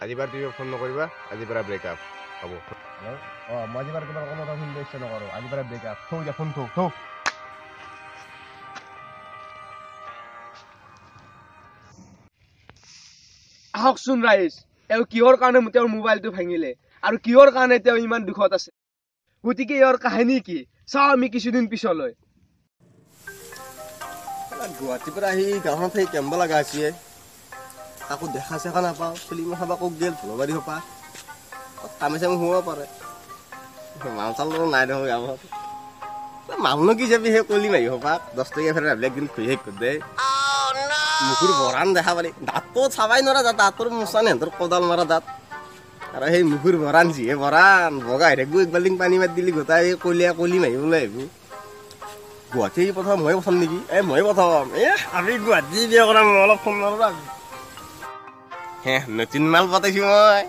আজিৰ পৰা তুমি ফোন নকৰিবা, আজিৰ পৰা ব্ৰেকআপ হ'ব। হেল্ল', অঁ, মই আজিৰ পৰা তোমাৰ কোনো কথা শুনিব ইচ্ছা নকৰোঁ। আজিৰ পৰা ব্ৰেকআপ। থৌ যা ফোন, থৌ থৌ। আহকচোন ৰাইজ, তেওঁ কিহৰ কাৰণে তেওঁৰ মোবাইলটো ভাঙিলে আৰু কিহৰ কাৰণে তেওঁ ইমান দুখত আছে, গতিকে ইয়াৰ কাহিনী কি চাওঁ আমি কিছুদিন পিছলৈ। গুৱাহাটীৰ পৰা আহি গাঁওখনত থাকি কেম্ব লগা হৈছে, কাকো দেখা চেখা নাপাওঁ। চলি মখা ক'ত গ'ল ধনবাৰী সোপা, কামে চামে সোমাব পাৰে, মাল চাল নাই দেখোন গাঁৱত। মালনো কি যাবি সেই কলি মাৰি সোপা 10 টকীয়া ফেৰ ভাবিলে একদিন খুই শেষ কৰি দে। মুখৰ ভৰাণ দেখা পালি দাঁতটো চাবাই নোৱাৰা, দাঁতৰ মোচা নে সিহঁতৰ কোদাল মাৰা দাঁত। আৰু সেই মুখৰ ভৰাণ যিহে ভৰাণ বগা হৈ থাকিব, এক বাল্টিং পানী মাৰি দিলি গোটাই কলীয়া কলি মাৰিবলৈ আহিব। গুৱাহাটী প্ৰথম ময়ে প্ৰথম নেকি? এই ময়ে প্ৰথম। এ আমি গুৱাহাটী বিয়া কৰা অলপ ফোন মাৰো। হে নতুন মাল পাতাইছো মই,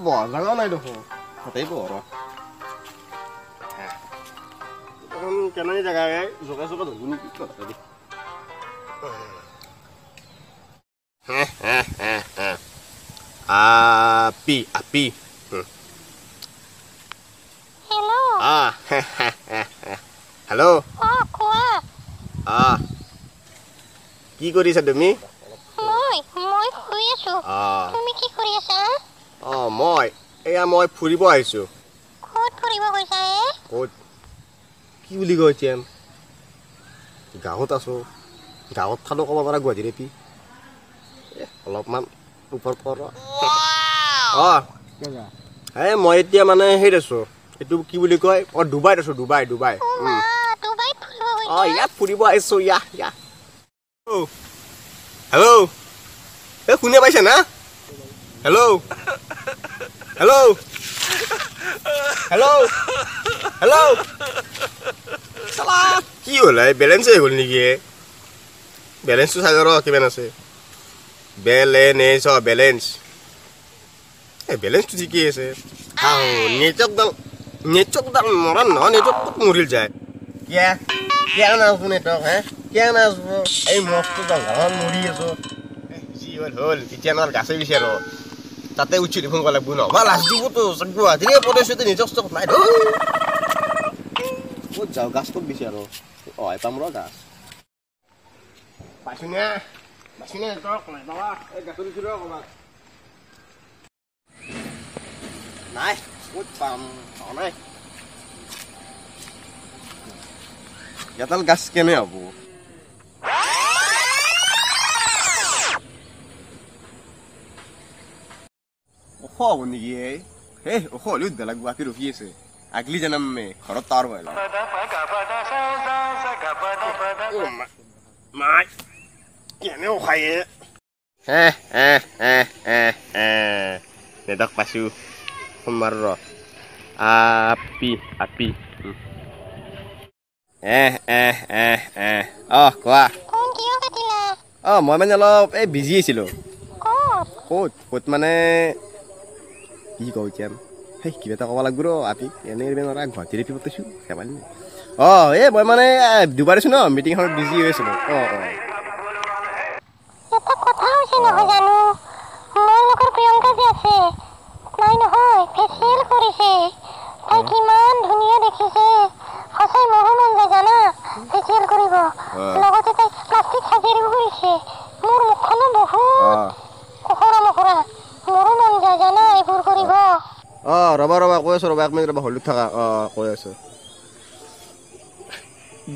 বহা জেগাও নাই দেখোন, তাতেই বহ। কেনে জেগা জোকা চোকা ধৰিব নেকি? আপি আপি। হেল্ল', কি কৰিছা তুমি? অঁ, মই এয়া মই ফুৰিব আহিছো। ক'ত কি বুলি কয় এতিয়া? গাঁৱত আছো। গাঁৱত থালো ক'ব পাৰা গুৱাহাটীৰ এপি অলপমান ওপৰত কৰ। অঁ, এই মই এতিয়া মানে হেৰিত আছো, এইটো কি বুলি কয়, অঁ ডুবাইত আছো। Dubai Dubai. অঁ, ইয়াত ফুৰিব আহিছো। ইয়া ইয়া। হেল্ল', এই শুনি পাইছে না? হেল্ল' হেল্ল' হেল্ল' হেল্ল', চালা কি হ'ল? এই বেলেঞ্চ হৈ গ'ল নেকি? বেলেঞ্চটো চাই ৰ কিমান আছে। বেলেঞ্চ, অঁ বেলেঞ্চ, এই বেলেঞ্চটো ঠিকেই আছে। নেটৱৰ্কডাল নেটৱৰ্কডাল মৰা নহয়, নেটৱৰ্ক ক'ত মৰিল যায়? কিয়া কিয় নাচবো নেটৱৰ্ক? হে কিয় নাচবো? এই মস্ত জংঘলত মৰি আছো। যি হ'ল হ'ল, এতিয়া নহ'ল গাছে বিচাৰো, তাতে উঠি ফোন কৰিব লাগিব। নহ'বা লাজ দিবতো, গুৱাহাটীৰে পঠাইছো নিজৰ ষ্টক নাই। ক'ত যাওঁ? গাছ ক'ত বিচাৰো? অঁ, পাম ৰ গাছ পাইছো নে? পাইছো নে নেটৱৰ্ক নাই বাবা? এই গাছত উঠি ৰ ক'ৰবাত নাই, ক'ত পাম? পোৱা নাই। এডাল গাছ কেনে হ'ব? ওখ হ'ব নেকি? এই হে ওখ হ'লেও উঠব লাগিব। আপি ৰখি আছে, আগলি জানাম মে ঘৰত তাৰ ভয় লাগে। মাই কেনে ওখায়ে? হে হে হে হে হে, নেটৱৰ্ক পাইছো। ফোন মাৰো ৰ। আপি আপি। অঁ কোৱা। অঁ, মই মানে অলপ এই বিজি আছিলোঁ। ক'ত ক'ত মানে কি কওঁ এতিয়া? সেই কিবা এটা ক'ব লাগিব ৰ আপি, এনেই নোৱাৰা। গুৱাহাটীৰ এপি পতাইছোঁ ধেমালি। অঁ, এই মই মানে দুবাৰ আছোঁ ন, মিটিংখনত বিজি হৈ আছিলোঁ। অঁ অঁ, অঁ ৰ'বা ৰ'বা কৈ আছোঁ, ৰ'বা এক মিনিট ৰ'বা, হলুদ থাকা। অঁ কৈ আছোঁ।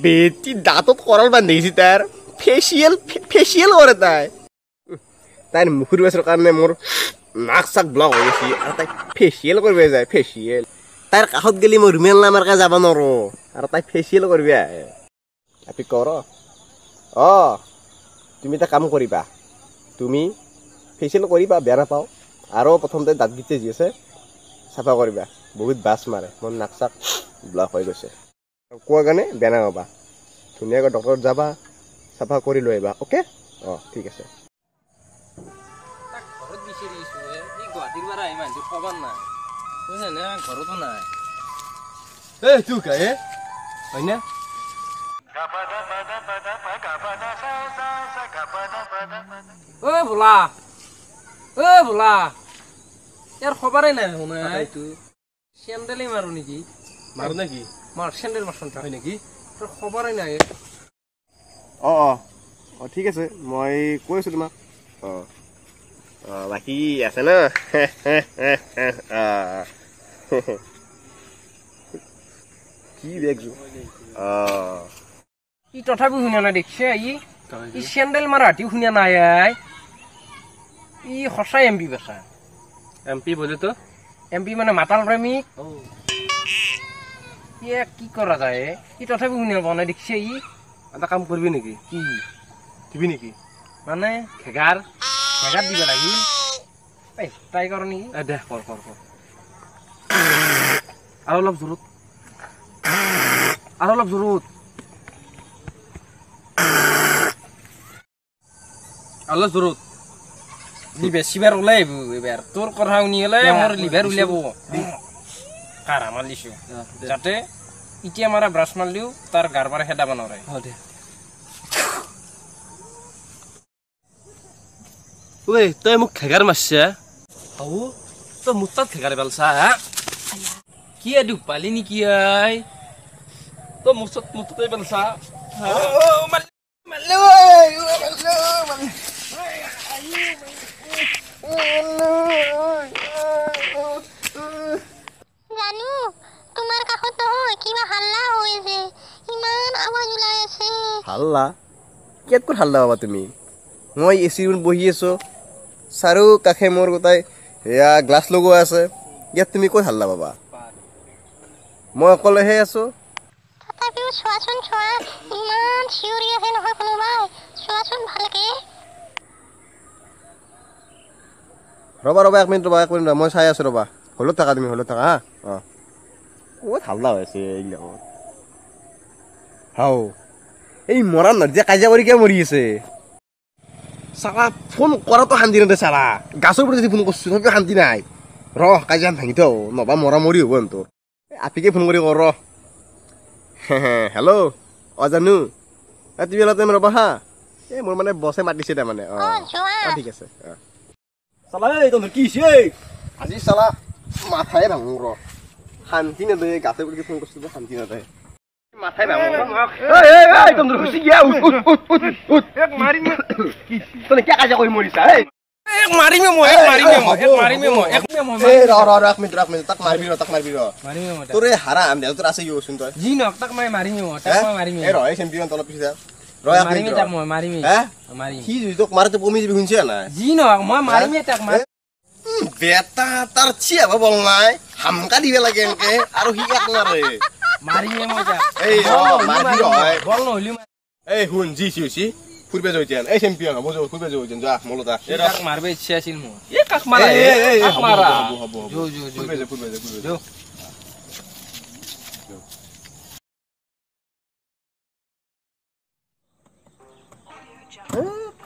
বেটি দাঁতত কৰাল বান্ধি গৈছে তাইৰ, ফেচিয়েল ফেচিয়েল কৰে তাই। তাইৰ মুখৰ বাছৰ কাৰণে মোৰ নাক চাক ব্লক হৈ গৈছে, আৰু তাই ফেচিয়েল কৰিব যায়। ফেচিয়েল তাইৰ কাষত গেলি মই ৰুমেল নামাৰকে যাব নোৱাৰোঁ, আৰু তাই ফেচিয়েল কৰিব আহে। আপি কৰ। অঁ, তুমি এটা কাম কৰিবা, তুমি ফেচিয়েল কৰিবা, বেয়া নাপাওঁ। আৰু প্ৰথমতে দাঁতকেইটা যি আছে চাফা কৰিবা, বহুত বাছ মাৰে, মোৰ নাক চাক ব্লক হৈ গৈছে। কোৱাৰ কাৰণে বেয়া নাপাবা, ধুনীয়াকৈ ডক্টৰত যাবা, চাফা কৰি লৈ আহিবা। অ'কে? অঁ ঠিক আছে। ঐ ভোলা, ঐ ভোলা, ইয়াৰ খবৰে নাই দেখোন। এইটো চেণ্ডেলেই মাৰো নেকি? মাৰো নেকি? মাৰ চেণ্ডেল মাৰচোন। হয় নেকি? তোৰ খবৰে নাই। অঁ অঁ অঁ ঠিক আছে, মই কৈ আছোঁ তোমাক। অঁ অঁ বাকী আছে ন? কি দেখছো। অঁ ই তথাপিও শুনা নাই দেখছে। ই চেণ্ডেল মাৰা হাতীও শুনা নাই। আই ই সঁচাই এম পি বেচা। এম পি বোলে তো? এম পি মানে মাতাল প্ৰেমিক। ই কি কৰা যায়? ই তথাপিও শুনিব পোৱা নাই দেখছে। ই এটা কাম কৰিবি নেকি? কি দিবি নেকি? মানে খেগাৰ খেগাৰ দিব লাগিল। এই ট্ৰাই কৰ নেকি? দে কৰ কৰ কৰ। আৰু অলপ জোৰত, আৰু অলপ জোৰত, অলপ জোৰত। লিভাৰ চিভাৰ ওলাই আহিব এইবাৰ। তোৰ কথা শুনি গ'লে মোৰ লিভাৰ উলিয়াব। কাঢ়া মাৰি দিছোঁ যাতে এতিয়া মাৰা ব্ৰাছ মাৰিলেও তাৰ গাৰ পৰা খেদাব নোৱাৰে। ঐ তই মোক খেগাৰ মাৰছা? হৌ তই মোৰ তাত খেগাৰ পেলছা? হা কি দুখ পালি নেকি? আই তই মোৰ তাতে পেলছা? জানো তোমাৰ কাষত নহয় কিবা হাল্লা হৈ আছে, ইমান আৱাজ ওলাই আছে। হাল্লা? ইয়াত ক'ত হাল্লা পাবা তুমি? মই এ চি ৰুমত বহি আছোঁ, চাৰিও কাষে মোৰ গোটাই এয়া গ্লাছ লগোৱা আছে। ইয়াত তুমি ক'ত হাল্লা পাবা? মই অকলেহে আছোঁ। তথাপিও চোৱাচোন চোৱা, ইমান চিঞৰি আছে নহয় কোনোবাই। চোৱাচোন ভালকে। ৰ'বা ৰ'বা এক মিনিট ৰ'বা, এক মিনিট, মই চাই আছোঁ ৰ'বা। হলত থাকা তুমি, হলত থাকা। হা অঁ ক'ত হাল্লা হৈ আছে এইবিলাকত? হাও এই মৰা নদীয়ে কাজিয়া কৰি কিয় মৰি আছে? চালা ফোন কৰাটো শান্তি নাই। চালা গাছৰ ওপৰত যদি ফোন কৰছোঁ তথাপিও শান্তি নাই। ৰ কাজিয়া ভাঙি থ, নহবা মৰা মৰি হ'ব তোৰ। আপিকে ফোন কৰি কৰ ৰ। হেল্ল' অ জানু, তুমি অলপ টাইম ৰ'বা হা। এই মোৰ মানে বছে মাতিছে তাৰমানে। অঁ অঁ ঠিক আছে। অঁ চালা এই তহঁতৰ কি হৈছে আজি? চালা মাথাই ভাঙো ৰ, শান্তি নেদে। গাছে বুলি ফোন কৰছোঁ শান্তি নেদে, মাথাই ভাঙো। তই কিয় কাজিয়া কৰি মৰিছা? বেটা তাৰ চিয়াব বল নাই, হামকা দিব লাগে এনেকে আৰু সি এক মাৰে। এই শুন যি হৈছে ফুৰবে যাওঁ। এই চেম্পিয়ন হ'ব, ফুৰবে যাওঁ। যা মলতা মাৰব ইচ্ছা আছিল মোৰ। এই কাক মাৰা? মাৰা হ'ব হ'ব, ফুৰবে যা, ফুৰবে যা, ফুৰবে যা।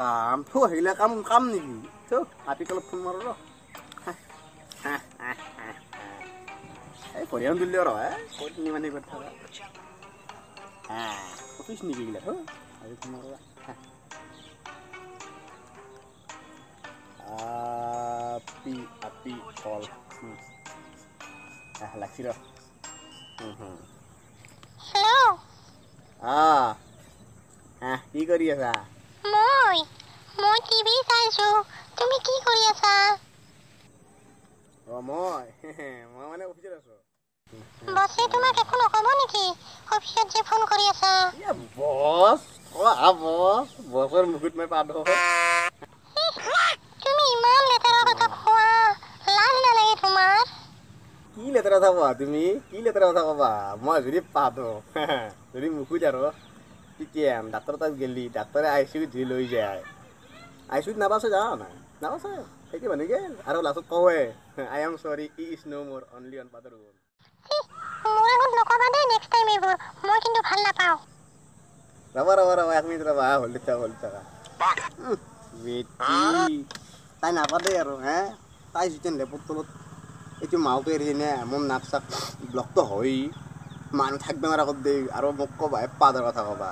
কাম থো, আহিলে কাম কাম নেকি? থো আপি অলপ ফোন মাৰো ৰ। এই পৰিয়াল দিলে ৰ, ক'ত মানে ক'ত থাকা অফিচ নেকি এইগিলা? থো আজি ফোন মাৰো। আপি আপি কল লাগছি ৰ। হেল্ল' কি কৰি আছা? মই মই টিভি চাইছো। তুমি কি কৰি আছা? অ মই মই মানে অফিচত আছো। বছে তোমাক একো নকব নেকি অফিচত যে ফোন কৰি আছা? বছ অ বছ, বছৰ মুখত মই পাত। তুমি ইমান লেতেৰা কথা কোৱা, লাজ নালাগে তোমাৰ? কি লেতেৰা কথা কোৱা তুমি? কি লেতেৰা কথা কবা? মই যদি পাতো যদি মুখত আৰু তেতিয়া ডাক্তৰ তাত গেলি ডাক্তৰে I C ইউত ধৰি লৈ যায়। I C ইউত নাবাচে, জানা নাই? নাবাচে সেইটো মানুহ গেল। আৰু লাষ্টত কৱে I am sorry, he is no more, only on পাতৰ গ'ল। মোৰ আগত নকবা দেই নেক্সট টাইম এইবোৰ, মই কিন্তু ভাল নাপাওঁ। ৰ'বা ৰ'বা ৰ'বা এক মিনিট ৰ'বা, হল্ড থাকা, হল্ড থাকা। বেটি তাই নাপাতে আৰু হে। তাই যেতিয়া লেপৰ তলত এইটো মাওকে এৰি কিনে মোৰ নাক চাক ব্লকটো হয়, মানুহ থাকিব নোৱাৰা আগত দেই। আৰু মোক ক'বা পাদৰ কথা ক'বা।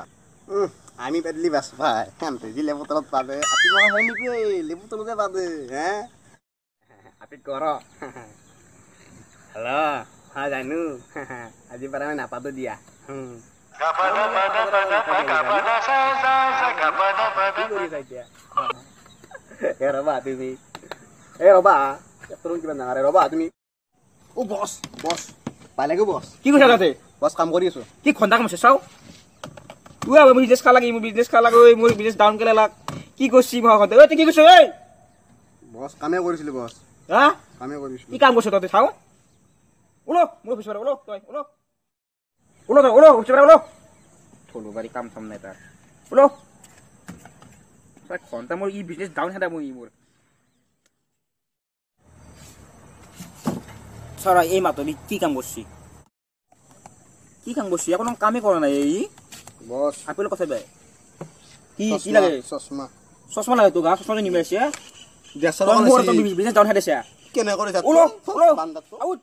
আমি পেদলি বাছ পাই সেনতে যি লেপৰ তলত পাদে আপি হয় নেকি? লেপৰ তলতে পাদে হে। কৰ। হেল্ল', হয় জানো, আজি পৰা মই নাপাতো দিয়া। কি কৰিছা এতিয়া? এ ৰ'বা তুমি, এ ৰ'বা, কিবা নাগাৰে, ৰ'বা তুমি। অ' বছ, বছ পালেগো বছ। কি কৈছা তাতে? বছ, কাম কৰি আছো। কি ঘণ্টা কাম আছে চাওঁ। মোৰ বিজনেছ খা লাগি, মোৰ বিজনেছ খা লাগে, মোৰ বিজনেছ ডাউন কেলে লাগ। কি কৰছি মহাকতে? ঐ, কি কৈছ? ঐ বছ, কামে কৰিছিলো বছ। হা, কামে কৰিছিলো। কি কাম কৰিছ তহঁতে চাওঁ? ওলো মোৰ অফিচৰ, ওলো তই, ওলো, ওলো তই, ওলো অফিচৰ, ওলো। থলো বাৰী কাম চাম নাই তাৰ, ওলো। ঘণ্টা মোৰ ই বিজনেছ ডাউন খেদা মই মোৰ। চৰা, এই মাতনি কি কাম কৰছি? কি কাম কৰছি? একো কামেই কৰা নাই এই। বছ, আপেল কথা বেয়া। কি কি লাগে? চশমা। চশমা লাগে তোক? চশমা নিমিলাইছে। Business down খেদাইছে। কেনে কৰিছা? ওলো, ওলো, আউট।